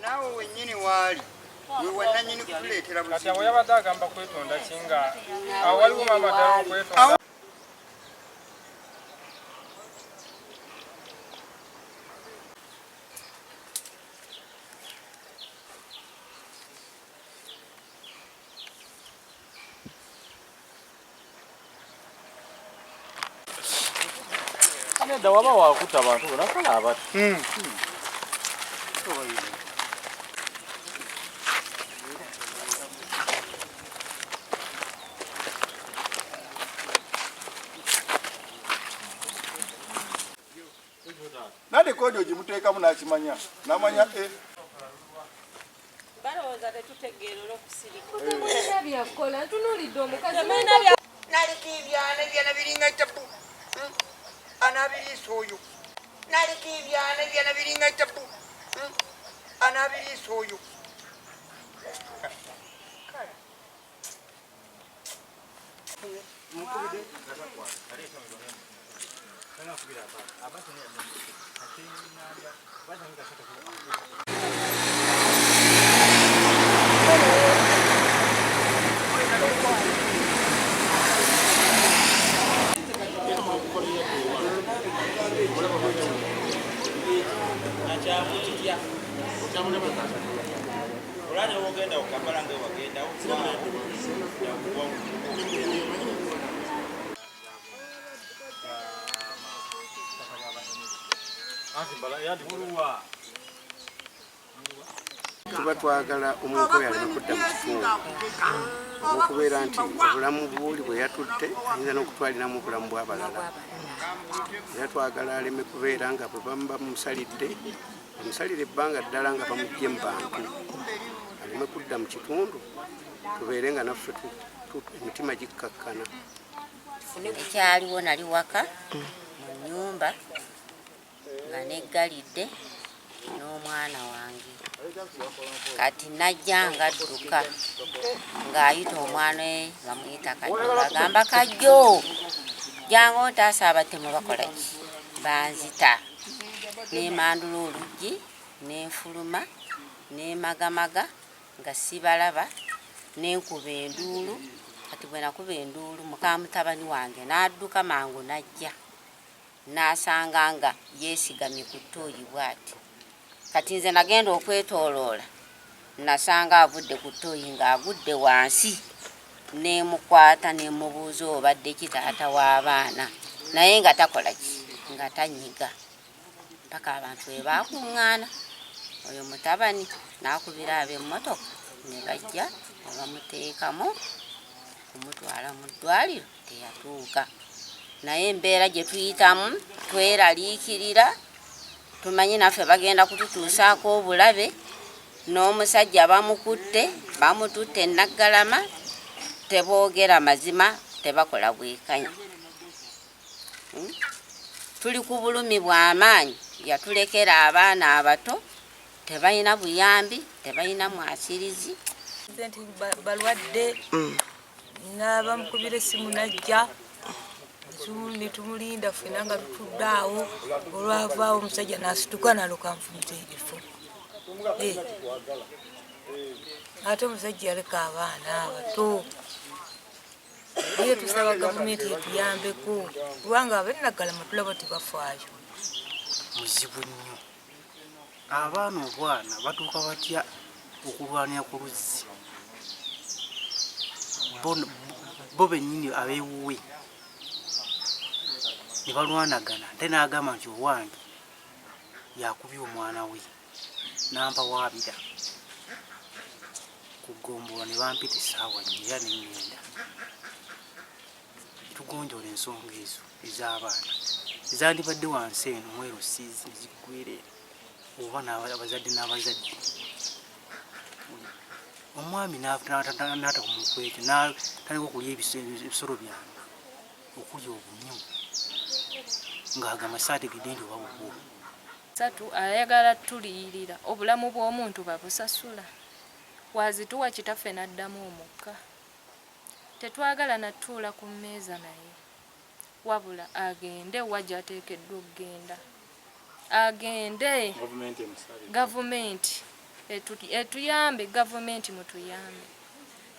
Naawe wennyini waali wewananyini kutuleetera. Kati awo yabadde agamba kwetonda ki nga awo waliwo maama ddala okwetonda? Nedda waba wakutta abantu bona kale abato. Nade kodi ogimuteekamu n'akimanya n'amanya e Balowooza tetutegeera olw'okusirika. Temulina byakukola, ntunuulidde omukazi. Naleka ebyana, ebyana biringa tabu anabiriisa oyo. Naleka ebyana, ebyana biringa tabu anabiriisa oyo. Tuba twagala omuntu oyo aleme kudda mu kitundu olwokubeera nti obulamu bwoli bwe yatutte ayinza n'okutwaliramu obulamu bw'abalala, era twagala aleme kubeera nga bwe bamuba bamusalidde, bamusalire ebbanga ddala nga bamuggye mu bantu, aleme kudda mu kitundu, tubeere nga naffe emitima gikkakkana. Ekyaliwo, nali waka mu nnyumba nga neggalidde n'omwana wange. Kati najja nga adduka ng'ayita omwana we, bamuyita Kajjo, ng'agamba, "Kajjo, jangu ontaasa, abatemu bakola ki, banzita." Nemandula oluggi, nenfuluma, nemagamaga nga sibalaba, nenkuba enduulu. Kati bwe nakuba enduulu, muka mutabani wange n'adduka mangu n'ajja n'asanga nga yeesigamye ku ttooyi bw'ati. Kati nze nagenda okwetooloola, nasanga avudde ku ttooyi ng'agudde wansi. Nemukwata, nemubuuza, "Obadde ki, taata w'abaana?" Naye nga takola ki, nga tanyiga, paka abantu bwe baakuŋŋaana. Oyo mutabani n'akubira ab'emmotoka ne bajja ne bamuteekamu kumutwala mu ddwaliro. Teyatuuka, naye embeera gye tuyitamu tweraliikirira, tumanyi naffe bagenda kututuusaako obulabe. N'omusajja bamukutte, bamututte Naggalama, teboogera mazima, tebakola bwekanya. Tuli ku bulumi bw'amaanyi. Yatulekera abaana abato, tebalina buyambi, tebalina mwasirizi. Nti balwadde, nabamukubira essimu najja, netumulinda ffena nga tutudde awo. Olwavaawo omusajja nasituka naloka nfumita ebifo. Eh. Ate omusajja yaleka abaana abato. Naye tusaba gavumenti etuyambeko, kubanga abenaggalama tulaba tebafaayo. Muzibu nnyo. Abaana obwana batuuka batya okulwanira ku luzzi? Bo bennyini abeewuwe ne balwanagana, ate n'agamba nti owange yakubye omwana we, nampawaabira ku ggombolola ne bampita essaawa 4 era ne ŋŋenda tugonjoola ensonga ezo ez'abaana ezandibadde wansi eno mwero sizi ziggwere oba abazadde n'abazadde. Omwami n'atakoma okwekyo, n'atandika okulya ebisolo byange, okulya obumyu, ng'agamba saategedde nti oba bubwo. Satu ayagala tuliyirira obulamu bw'omuntu babusasula. Bw'azituwa kitaffe n'addamu omukka. Tetwagala na tuula ku mmeeza naye. Wabula agende wa gy'ateekeddwa okugenda. Agende. Gavumenti etuyambe, gavumenti mutuyambe.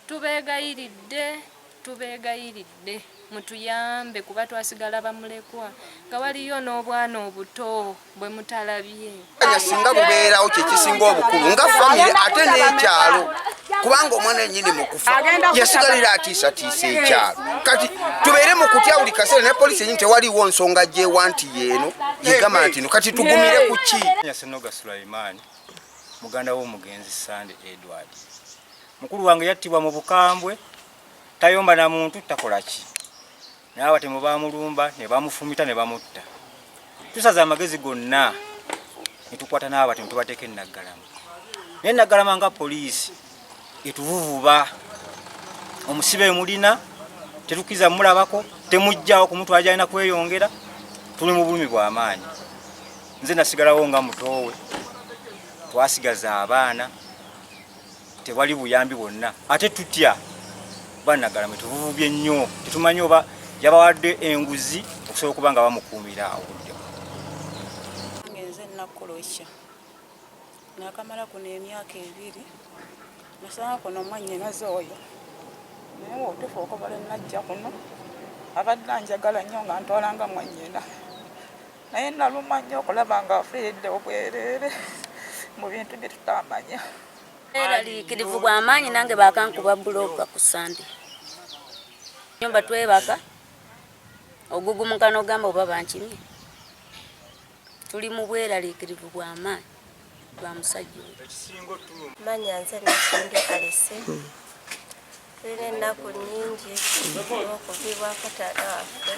Tubeegayiridde, tubeegayiridde mutuyambe kuba twasigala bamulekwa nga waliyo n'obwana obuto bwe mutalabye. Singa bubeerawo kyekisinga obukulu nga famire ate n'ekyalo, kubanga omwana yennyini mu kufa yasigalira atiisatiisa ekyalo. Kati tubeere mu kutya buli kaseera, naye poliisi yennyini tewaliwo nsonga gyewa nti yeeno yegamba nti no kati tugumire ku ki. Senoga Sulaiman, muganda w'omugenzi Sande Edward. Mukulu wange yattibwa mu bukambwe, tayomba na muntu, takola ki, naye abatemu bamulumba ne bamufumita ne bamutta. Tusaza amagezi gonna ne tukwata n'abatemu tubateeka e Naggalama, naye Naggalama nga poliisi etuvuvuba, omusibe emulina tetukkiriza mulabako, temujjaawo kumutwala gyalina kweyongera. Tuli mu bulumi bw'amaanyi. Nze nasigalawo nga mutoowe, twasigaza abaana, tewali buyambi bwonna, ate tutya Banaggalama tuvuvubye nnyo, tetumanyi oba yabawadde enguzi okusobola okuba nga bamukuumira awo budde. Nze Nakkolokya, nakamala kuno emyaka 2, nasanga kuno mwannyinaze oyo, naye otuufu okuva lwe najja kuno abadde anjagala nnyo nga ntwalanga mwannyina, naye nalumwa nnyo okulaba nga afiiridde obwereere mu bintu bye tutamanya. Bweraliikirivu bw'amaanyi, nange bakankuba bulooka ku Sande. Nyumba twebaka ogugumuka n'ogamba oba bankimye. Tuli mu bweraliikirivu bw'amaanyi bwa musajja oyo. Manya nze Nakindi Alisi. Tulina ennaku nnyingi olw'okuviibwako taata waffe.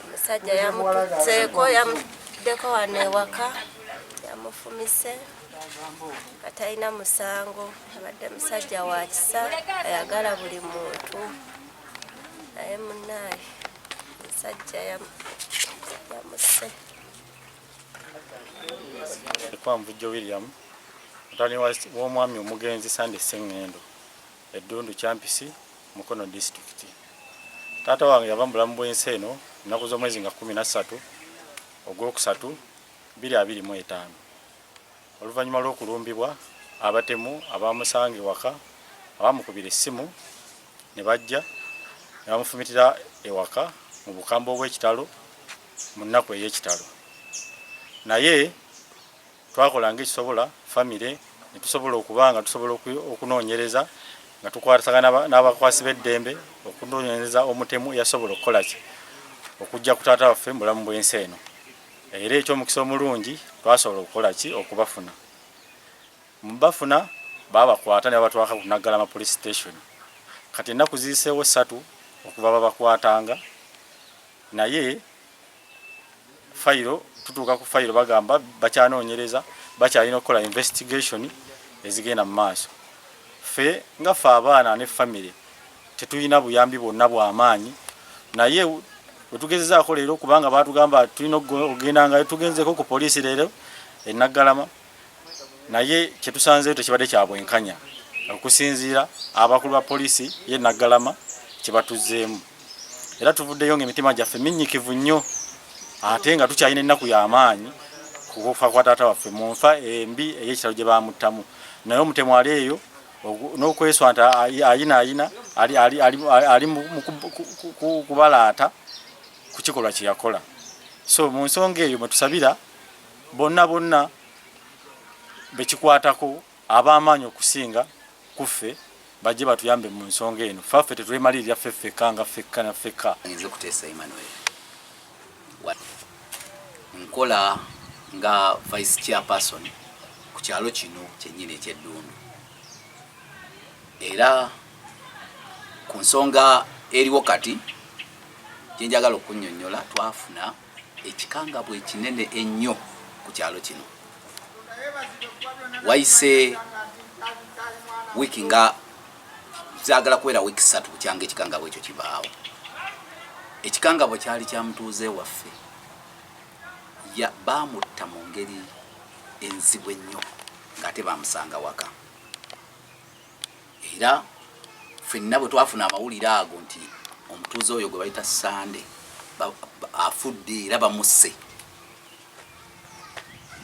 Omusajja yamutuseeko, yamutuddeko wano ewaka, yamufumise nga talina musango. Abadde musajja wa kisa, ayagala buli muntu, naye munnaaye omusajja yamuse. Nvujjo William, mutabani w'omwami omugenzi Sande Sseŋŋendo, Eddundu Kyampisi, Mukono disitulikiti. Taata wange yava mu bulamu bw'ensi eno ennaku z'omwezi nga 13 Ogwokusatu 2025, oluvannyuma lw'okulumbibwa abatemu abaamusanga ewaka, abaamukubira essimu ne bajja ne bamufumitira ewaka mu bukambwe obw'ekitalo mu nnaku ey'ekitalo. Naye twakola ng'ekisobola famire ne tusobola okuba nga tusobola okunoonyereza nga tukwatagana n'abakwasi b'eddembe okunoonyereza omutemu eyasobola okukola ki okujja ku taata waffe mu bulamu bw'ensi eno. Era eky'omukisa omulungi twasobola okukola ki okubafuna. Mu bafuna baabakwata ne babatwaka ku Naggalama Police Station. Kati ennaku ziyiseewo 3 okuva babakwatanga, naye fayiro tutuuka ku fayiro bagamba bakyanoonyereza, bakyalina okukola investigation ezigenda mu maaso. Ffe nga ffe abaana ne famire tetulina buyambi bwonna bw'amaanyi, naye wetugezezaako leero kubanga baatugamba tulina okugendangayo, tugenzeko ku poliisi leero e Naggalama, naye kyetusanzeeyo tekibadde kya bwenkanya okusinziira abakulu ba poliisi ye Naggalama kye batuzzeemu. Era tuvuddeyo ng'emitima gyaffe minnyikivu nnyo, ate nga tukyalina ennaku y'amaanyi ku kufa kwa taata waffe mu nfa embi ey'ekitalo gye baamuttamu. Naye omutemu ali eyo n'okweswa nti ayina ayina ali mu kubalaata ku kikolwa kye yakola. So mu nsonga eyo mwe tusabira bonna bonna bekikwatako ab'amaanyi okusinga ku ffe bajje batuyambe mu nsonga eno. Faffe tetwemalirira ffe ffekka nga ffekka na ffekka. Nze Kuteesa Emmanuel, nkola nga vice chairperson ku kyalo kino kyennyini eky'Eddundu, era ku nsonga eriwo kati gye njagala okunnyonnyola, twafuna ekikangabwa ekinene ennyo ku kyalo kino. Wayise wiiki nga zaagala kuwera wiiki 3 bukyanga ekikangabwa ekyo kibaawo. Ekikangabwa kyali kya mutuuze waffe, baamutta mu ngeri enzibu ennyo ng'ate baamusanga waka. Era ffenna bwe twafuna amawulire ago nti omutuuze oyo gwe bayita Sande afudde era bamusse,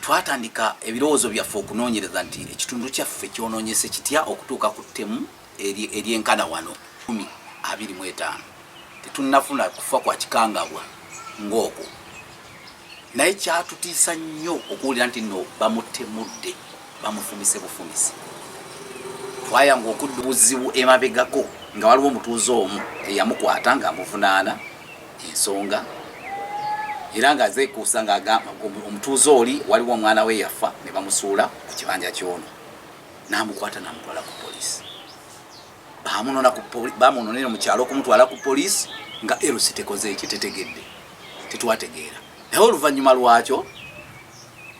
twatandika ebirowoozo byaffe okunoonyereza nti ekitundu kyaffe kyonoonyese kitya okutuuka ku ttemu eryenkana wano 25. Tetunnafuna kufa kwa kikangabwa ng'okwo, naye kyatutiisa nnyo okuwulira nti nno bamutemudde, bamufumise bufumisi. Twayanga okudda obuzibu emabegako nga waliwo omutuuze omu eyamukwata ng'amuvunaana ensonga era nga zeekuusa ng'agamba omutuuze oli waliwo omwana we yafa ne bamusuula ku kibanja ky'ono, n'amukwata n'amutwala ku poliisi. Bamunona ku bamunonera mu kyalo okumutwala ku poliisi nga LC tekoze eki tetegedde, tetwategeera. Naye oluvannyuma lwakyo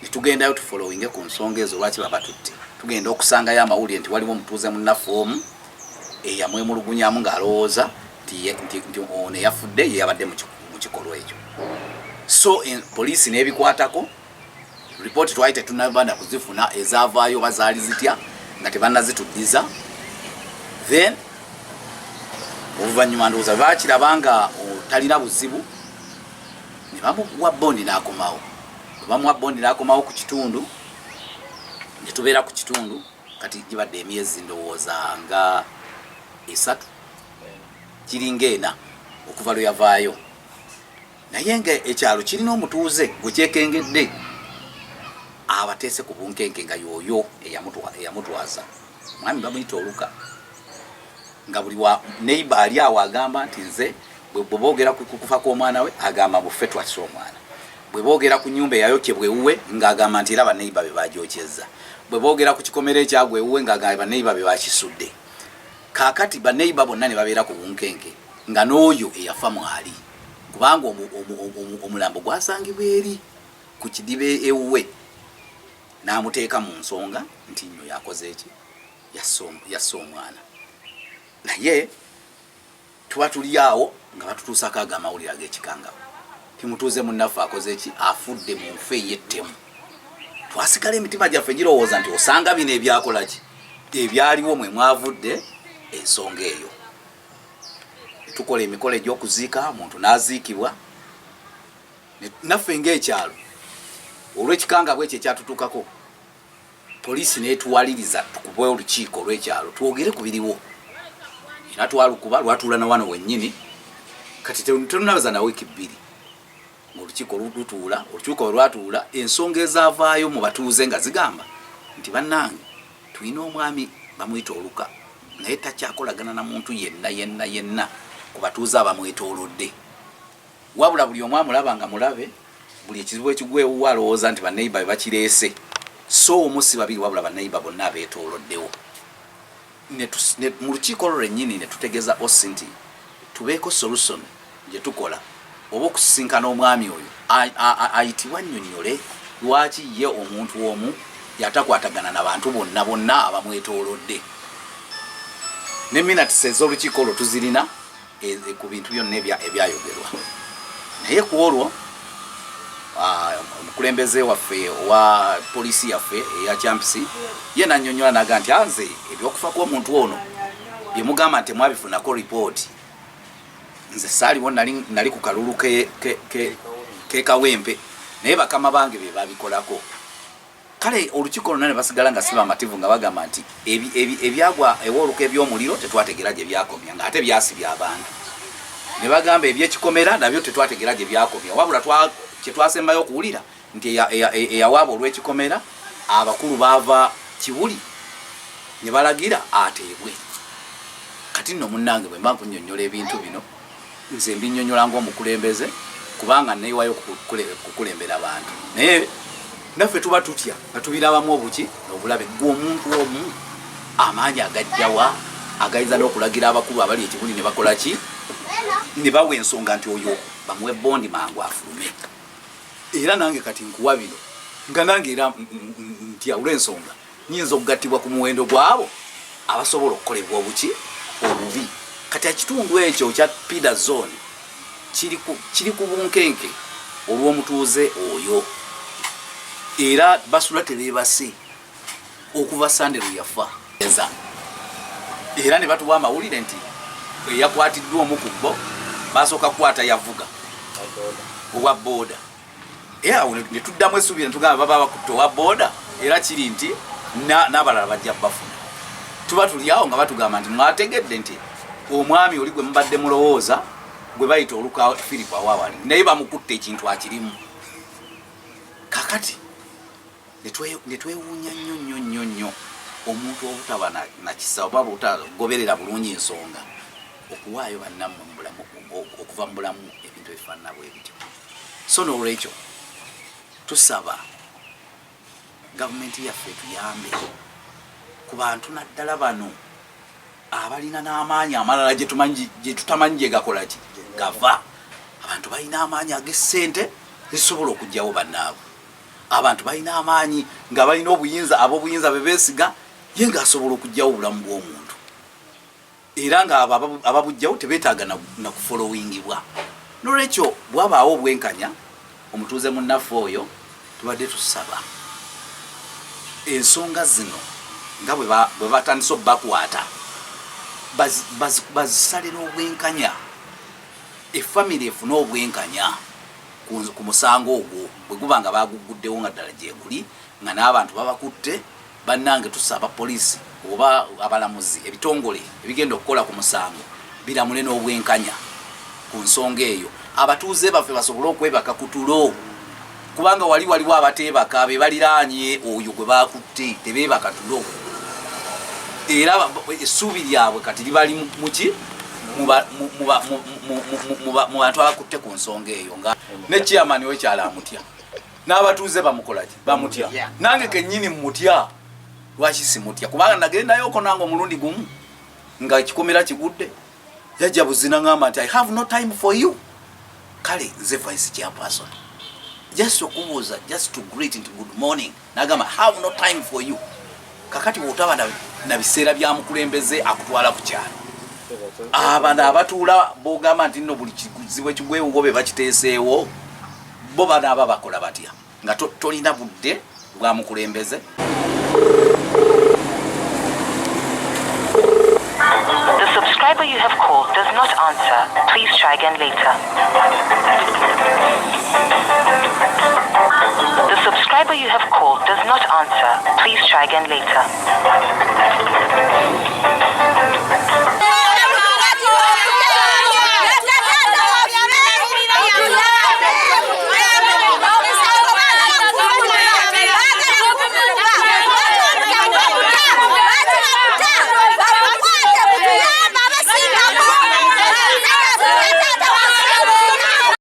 ne tugendayo tufolowinge ku nsonga ezo lwaki babatutte. Tugenda okusangayo amawulire nti waliwo omutuuze munnaffe omu eyamwemulugunyamu ng'alowooza nti ono eyafudde ye yabadde mu kikolwa ekyo. So poliisi n'ebikwatako, ripooti twali tetunaba na kuzifuna ezaavaayo oba zaali zitya nga tebannazituddiza. Then oluvannyuma ndowooza bakiraba nga talina buzibu ne bamuwa bondi n'akomawo. Bwe bamuwa bondi n'akomawo ku kitundu, ne tubeera ku kitundu kati gibadde emyezi ndowooza nga 3 kiringa 4 okuva lwe yavaayo. Naye nga ekyalo kirina omutuuze gwe kyekengedde abateese ku bunkenke nga y'oyo eyamutwaza mwami bamuyita Oluka, nga buli wa neighbor ali awo agamba nti nze bwe boogera ku kufa kw'omwana we agamba mbu ffe twasse omwana, bwe boogera ku nnyumba eyayokyebwa ewuwe ng'agamba nti era baneighbor be bagyokyezza, bwe boogera ku kikomera ekyagwa ewuwe ng'agamba baneighbor be bakisudde. Kaakati baneighbor bonna ne babeera ku bunkenke nga n'oyo eyafa mwali, kubanga omulambo gwasangibwa eri ku kidiba ewuwe, n'amuteeka mu nsonga nti nno yakoze eki, yasse omwana. Naye tuba tuli awo nga batutuusako ago amawulire ag'ekikangabo ti mutuuze munnaffe akoze eki, afudde mu nfa ey'ettemu. Twasigala emitima gyaffe girowooza nti osanga bino ebyakola ki ebyaliwo mwe mwavudde ensonga eyo. Tukola emikolo egy'okuziika omuntu n'aziikibwa, naffe ng'ekyalo olw'ekikangabwa ekyo ekyatutuukako poliisi n'etuwaliriza tukube olukiiko olw'ekyalo twogere ku biriwo, era twalukuba lwatuula na wano wennyini. Kati tetunabaza na wiiki 2 ng'olukiiko lutuula. Olukiiko bwe lwatuula, ensonga ezaavaayo mu batuuze nga zigamba nti bannange tulina omwami bamuyita Oluka, naye takyakolagana na muntu yenna yenna yenna ku batuuze abamwetoolodde, wabula buli omu amulaba nga mulabe, buli ekizibu ekigwa ewuwe alowooza nti baneiba be bakireese, so omu si babiri wabula baneiba bonna abeetooloddewo. Mu lukiiko olwo lwennyini ne tutegeeza OC nti tubeeko solution gye tukola oba okusisinkana omwami oyo ayitibwe annyonnyole lwaki ye omuntu omu yatakwatagana na bantu bonna bonna abamwetoolodde. Ne minutes ez'olukiiko olwo tuzirina ku bintu byonna ebyayogerwa. Naye ku olwo omukulembeze waffe owa poliisi yaffe eya Kyampisi ye nannyonnyola n'agamba nti anze ebyokufa kw'omuntu ono bye mugamba nti temwabifunako ripooti, nze saaliwo, nali ku kalulu ke Kawempe, naye bakama bange be babikolako. Kale olukiiko lwonna ne basigala nga si bamativu, nga bagamba nti ebyagwa ew'Oluka eby'omuliro tetwategeera gye byakomya, ng'ate byasibya abantu. Ne bagamba eby'ekikomera nabyo tetwategeera gye byakomya, wabula kye twasembayo okuwulira nti eyawaaba olw'ekikomera abakulu baava Kibuli ne balagira ateebwe. Kati nno munnange bwe mba nkunnyonnyola ebintu bino, nze mbinnyonnyola ng'omukulembeze, kubanga neewayo kukulembera bantu, naye naffe tuba tutya nga tubirabamu obuki n'obulabe. Ggwe omuntu omu amaanyi agajjawa agayinza n'okulagira abakulu abali ekibuli ne bakola ki ne bawa ensonga nti oyo bamuwe bondi mangu afulume. Era nange kati nkuwa bino nga nange era ntya olw'ensonga nyinza okugattibwa ku muwendo gw'abo abasobola okukolebwa obuki obubi. Kati ekitundu ekyo kya Pida Zone kiri ku bunkenke olw'omutuuze oyo, era basula tebeebase okuva Sande lwe yafa. Era ne batuwa amawulire nti eyakwatiddwa omu ku bo basooka kukwata yavuga owa booda. Era awo ne tuddamu essuubi ne tugamba baba bakutte owa booda, era kiri nti n'abalala bajja bafuna. Tuba tuli awo nga batugamba nti mwategedde nti omwami oli gwe mubadde mulowooza gwe bayita oluka Philip Awawali naye bamukutte ekintu akirimu. Kakati ne twewuunya nnyo nnyo nnyo nnyo omuntu obutaba na kisa oba butagoberera bulungi nsonga okuwaayo bannammwe mu bulamu, okuva mu bulamu ebintu ebifaanana bwe bityo. So n'olwekyo tusaba gavumenti yaffe etuyambe ku bantu naddala bano abalina n'amaanyi amalala gye tutamanyi gye gakola ki gava. Abantu balina amaanyi ag'essente ezisobola okuggyawo bannaabwe. Abantu balina amaanyi nga balina obuyinza, ab'obuyinza be beesiga ye ng'asobola okuggyawo obulamu bw'omuntu, era nga abo ababuggyawo tebeetaaga na kufolowingibwa. Nolwekyo bwabaawo obwenkanya omutuuze munnaffe oyo tubadde tusaba ensonga zino nga bwe batandise obubakwata bazisale n'obwenkanya, efamire efune obwenkanya ku musango ogwo bwe guba nga bagugguddewo nga ddala gyeguli nga n'abantu babakutte. Bannange tusaba poliisi oba abalamuzi, ebitongole ebigenda okukola ku musango biramule n'obwenkanya ku nsonga eyo, abatuuze baffe basobole okwebaka ku tulo, kubanga wali waliwo abateebaka be baliraanye oyo gwe bakutte tebeebaka tulo, era essuubi lyabwe kati libali muki mu bantu abakutte ku nsonga eyo, nga ne chairman w'ekyalo amutya n'abatuuze bamukolaki bamutya, nange kennyini mutya. Lwaki simutya? Kubanga nagendayoko nange omulundi gumu nga ekikomera kigudde, yajja buzina ngamba nti I have no time for you. Kale nze vice chairperson, just okubuuza, just to greet nti good morning, nagamba have no time for you. Kakati bwotaba na biseera bya mukulembeze akutwala ku kyalo, abano abatuula bogamba nti nno buli kizibu ekigwewuwo be bakiteeseewo, bo banaaba bakola batya nga tolina budde bwa mukulembeze? The subscriber you have called does not answer. Please try again later. The subscriber you have called does not answer. Please try again later.